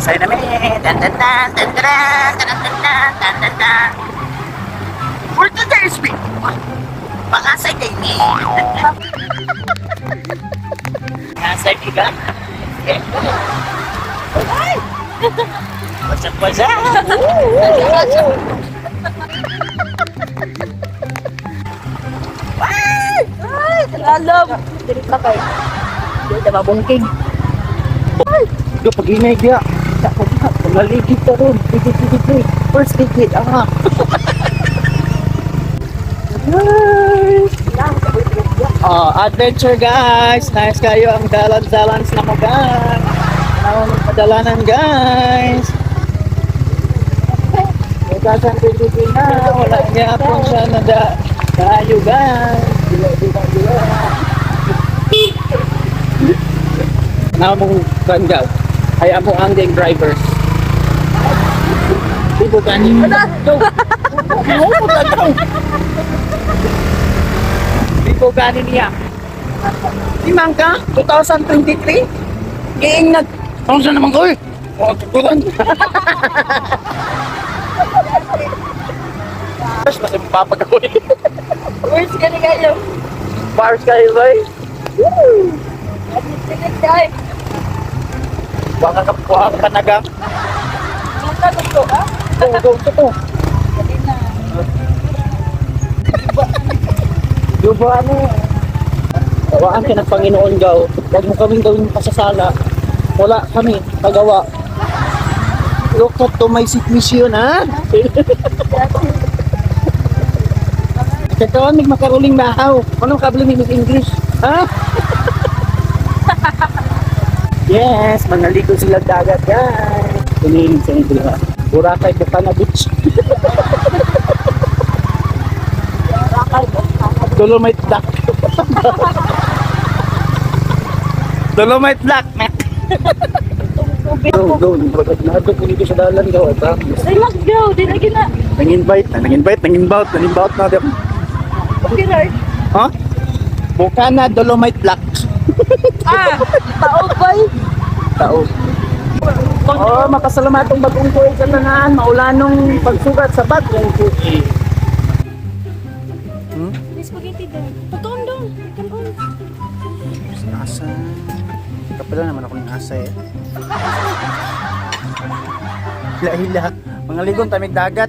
Pasay na mi. Dan dan dan dan dan dan dan dan dan dan dan. For today's video, pangasay kay ni. Ngasay ka ga? Ay! What's up, what's up? Ay, tagalog. Dili pa kay. Dili ta mabungkig. Do pag-inay dia. Paglaligid ta ron. Ligid, ligid, ligid. First ligid, ah. Guys. Oh, adventure, guys. Nice kayo ang dalan-dalans na mo, guys. Ano ng padalanan, guys. 2023 na. Wala niya po siya na da. Tayo, guys. Dila, dila, dila. Namong ganggaw. Ay amo ang gang drivers. Di ko gani. Go. Go. Di ko gani niya. Di man ka 2023. Giing nag Ano sa naman ko eh? Oh, tuturan. First, mas mapapag ako eh. Where's ka ni kayo? Bars kayo ba eh? Woo! Dili kay. Baka ka, baka ka naga. Mata ko ah. Go, go, go, go. Dili na. Duba ano? Gawaan ka ng Panginoon, Gaw. Huwag mo kaming gawing pasasala. Wala kami kagawa. Look at to my situation, ha? Kakaon, may makaruling mahaw. Ano kabli may English? Ha? Yes, mga ligo sila dagat, guys. Tumiling sa inyo, ha? Boracay, Bukana Beach. Dolomite Black. Dolomite Black, mek. Go, go. Nahadlok ko dito sa dalan, go. I promise. Relax go, dili gina. Nang-invite, nang-invite, nang-invite, nang-invite na. Okay ra. Ha? Bukana Dolomite Black. Ah, tao bay. Tao. Oh, makasalamatong bagong tuig sa tanan, maulanong pagsugat sa bagong tuig. May spaghetti daw. Pagkaon daw. Pagkaon. Asa. Kapala naman ako ng asa eh. Hila-hila. Mga ligon, tamig dagat.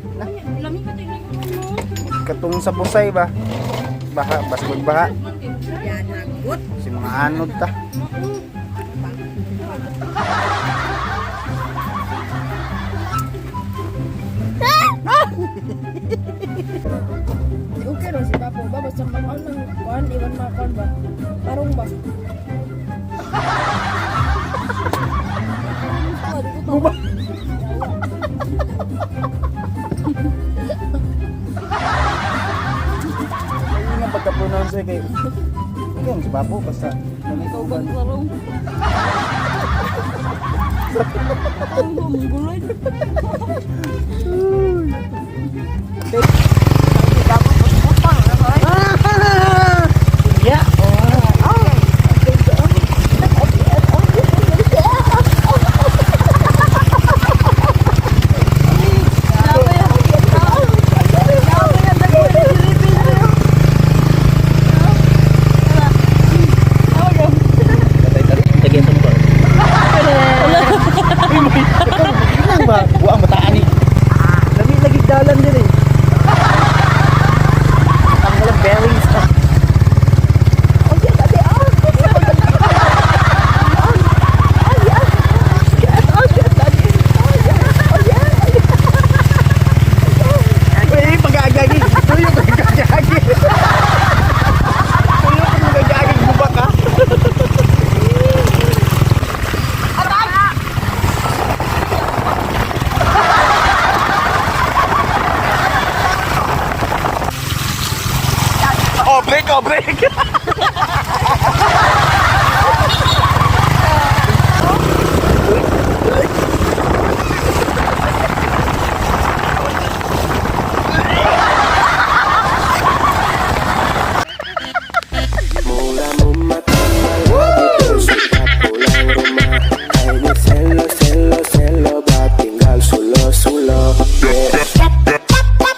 Lami ka tayo mo. Katong sa busay ba? Baha, basbog baha. Si mga anod ta. Okay ro si Papo ba basta mag-on ng kuan iwan mga kuan ba. Tarong ba. Guba. Ayun nga pagka-pronounce eh kay okay, ang si Papo basta Ikaw bang tarong? Ang gumuguloy. Yeah. Inang ba? Buang bataan ni. Lami lagi dalan din eh.